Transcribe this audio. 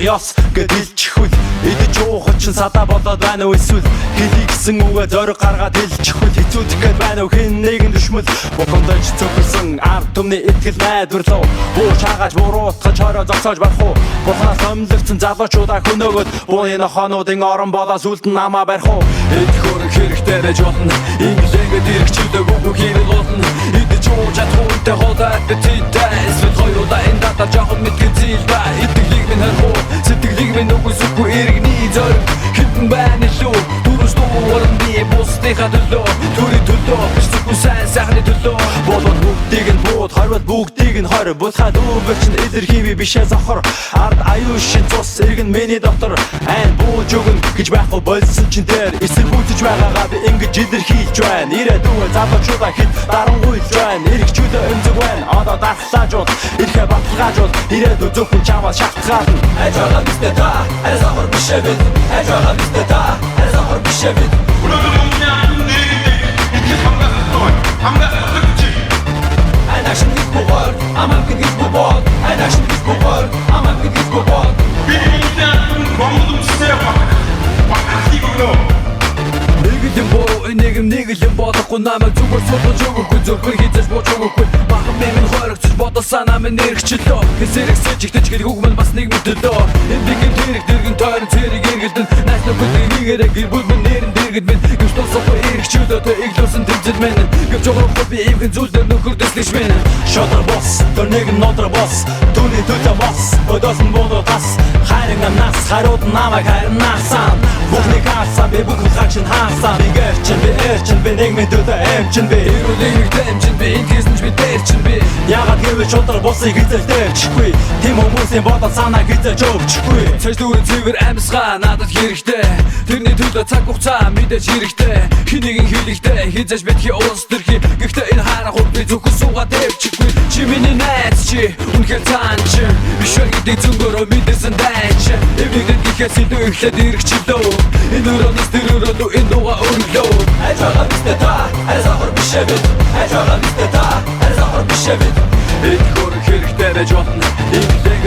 ёс гэд хэлчихвэл идэж уухад чин садаа болоод байна уу эсвэл хэлий гэсэн үгээ зориг гаргаад хэлчихвэл хэцүүдэх гээд байна уу хэн нэгэн дүшмэл бухимдаж цөхөрсөн ард түмний итгэл найдварлав буу шаагааж буруутгаж хорой зогсоож барах уу бурхнаас өмлөгдсөн залуучуудаа хөнөөгөөд бууны нохоонуудын орон болоо сүлд нь намаа барих уу Идэх хөрөг хэрэгтэй байж болно. Инглэнгэд ирэх чөлөөг үгүй хэрэл болно. Идэж ууж чадах үедээ хоолой аппетиттэй. Эсвэл хоёулаа энэ датаар жоохон мэдгэ зээл да. Итгэлийг минь харих уу, сэтгэлийг минь үгүйсэхгүй иргэний зориг хитэн байна илүү. Түрүүс дуугарна би бусдынхаа төлөө. Төрийн төлөө биш зөвхөн сайн сайхны төлөө. Болон бүгдийг нь бууд хорвол бүгдийг нь хор булхаа дүүбэр чинь илэрхий бишээ зохор ард аюу шин цус иргэн миний дотор айн бууж өгнө гэж байхгүй болсон чин дээр эсэргүүцэж байгаагаа би ингэж илэрхийлж байна. Ирээдүйн залуучуудаа хэд дарангуйлж байна. Эрх чөлөө эмзэг байна. Одоо дархлаажуул эрхээ баталгаажуул ирээдүй зөвхөн чамаас шалтгаална. Аж байгаа биз та арай сохор бишээ бид. Аж байгаа биз та арай сохор бишээ бид. Өнөөдөр өмнө нийгэмд итгэл хамгаалалтай хамгаалалтай чи Анашин гэж бугаар аман гэж бубод. Анашин гэж бугаар аман гэж бубод. Би Монголын Монгол үндэстнээ батлахыг өгнө. Нэг л юм буруу энийг юм нэг л юм бодохгүй намайг зүгээр суулгаж өгөхгүй зүрхэр хизээж бууж өгөхгүй махан минь хоригцож бодол санаа минь эргчлөө хэсэрэг сэжигтэж гэр үг минь бас нэг мэдлөө энэ бигэн тэрэг дэргэн тойрон цэрэг эргэлдэн найс нөхөд нэгээрээ гэр бүл минь нэрэн дэргэд минь гэвч тусахгүй эрх чөлөөтэй иглүүлсэн тэмцэл минь гэвч уграхгүй би эвхэн зүйлээр нөхөр дэслэгч минь. Шодар бос тэр нэг нь нотор бос түүний төлөө бос өдөөс нь буудуу тас хайрын нас хариуд намайг харин наасан бүхнийг хаасан би бүх хаг чинь хаасан би гэр чинь би эр чинь би нийгмийн төлөө эм чинь би. Эрүүл нэгтэй юм чинь би энэ хийсэн ч би дээр чинь би. Яагаад гэвэл шудар бусыг хизээж дээрчихгүй тийм хүмүүсийн бодол санаа хизээж өвчихгүй. Цаж дүүрэн цэвэр амьсгаа надад хэрэгтэй. Тэрний төлөө цаг хугацаа мэдээж хэрэгтэй. Хэн нэгэн хэлэхдээ хизээж битгий уус төрхий. Гэхдээ энэ харах би зөвхөн суугаад дэвчихгүй. Чи миний найз чи үнэхээр цаан чи биш вэ гэдэг зөнгөөрөө мэдээсэн дайн чи. Эвнэгдэд гэхээс илүү эхлээд эргчлөө. Энэ өрөөнөөс тэр өрөөлөө энэ дууга өргөлөө. Аж байгаа биз та арай сохор бишээ бид. Аж байгаа биз та арай сохор бишээ бид. Идэх хөрөг хэрэгтэй байж болно. Инглэнгэд